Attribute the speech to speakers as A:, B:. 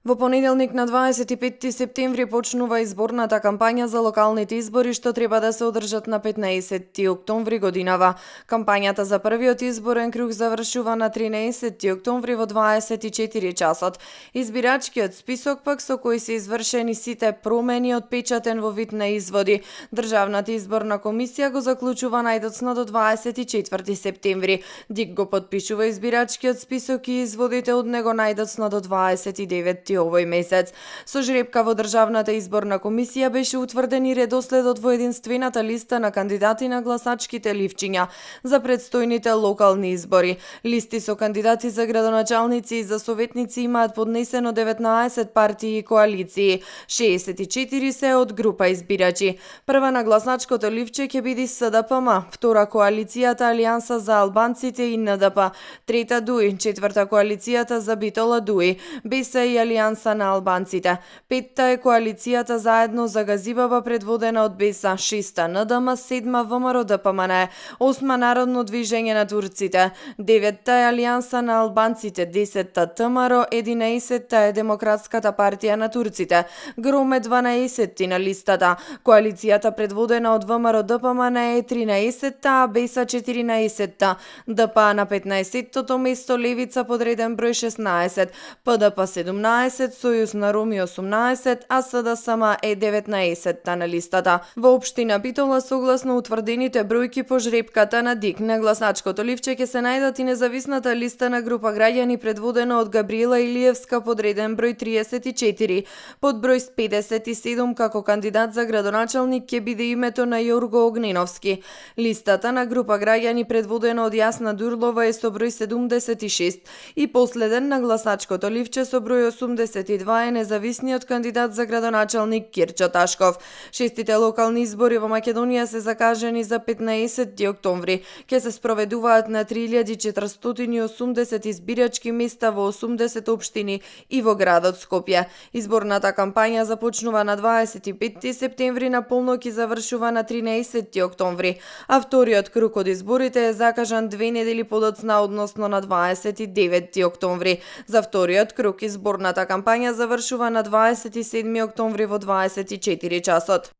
A: Во понеделник на 25 септември почнува изборната кампања за локалните избори што треба да се одржат на 15 октомври годинава. Кампањата за првиот изборен круг завршува на 13 октомври во 24 часот. Избирачкиот список пак со кој се извршени сите промени отпечатен во вид на изводи. Државната изборна комисија го заклучува најдоцна до 24 септември. ДИК го потпишува избирачкиот список и изводите од него најдоцна до 29 овој месец. Со жребка во Државната изборна комисија беше утврден и редоследот во единствената листа на кандидати на гласачките ливчиња за предстојните локални избори. Листи со кандидати за градоначалници и за советници имаат поднесено 19 партии и коалиции. 64 се од група избирачи. Прва на гласачкото ливче ќе биде СДПМ, втора коалицијата Алијанса за албанците и НДП, трета ДУИ, четврта коалицијата за Битола ДУИ, БЕСА и Алијанса на албанците. Петта е коалицијата Заедно за Газибаба предводена од БЕСА, шеста НДМ, седма ВМРО ДПМН, осма Народно движење на турците, деветта е Алијанса на албанците, 10-та ТМРО, 11-та е Демократската партија на турците. Гром е 12-ти на листата. Коалицијата предводена од ВМРО ДПМН е 13-та, а БЕСА 14-та. ДПА на 15-тото место, Левица подреден број 16, ПДП 17, Сојуз на Роми 18, а СДСМ е 19-та на листата. Во општина Битола, согласно утврдените бројки по жребката на ДИК, на гласачкото ливче ќе се најдат и независната листа на група граѓани предводена од Габриела Илиевска подреден број 34. Под број 57 како кандидат за градоначалник ќе биде името на Јорго Огненовски. Листата на група граѓани предводена од Јасна Дурлова е со број 76 и последен на гласачкото ливче со број 82 е независниот кандидат за градоначалник Кирчо Ташков. Шестите локални избори во Македонија се закажани за 15 октомври. Ке се спроведуваат на 3480 избирачки места во 80 општини и во градот Скопје. Изборната кампања започнува на 25 септември на полнок и завршува на 13 октомври, а вториот круг од изборите е закажан 2 недели подоцна, односно на 29 октомври. За вториот круг изборната кампања завршува на 27 октомври во 24 часот.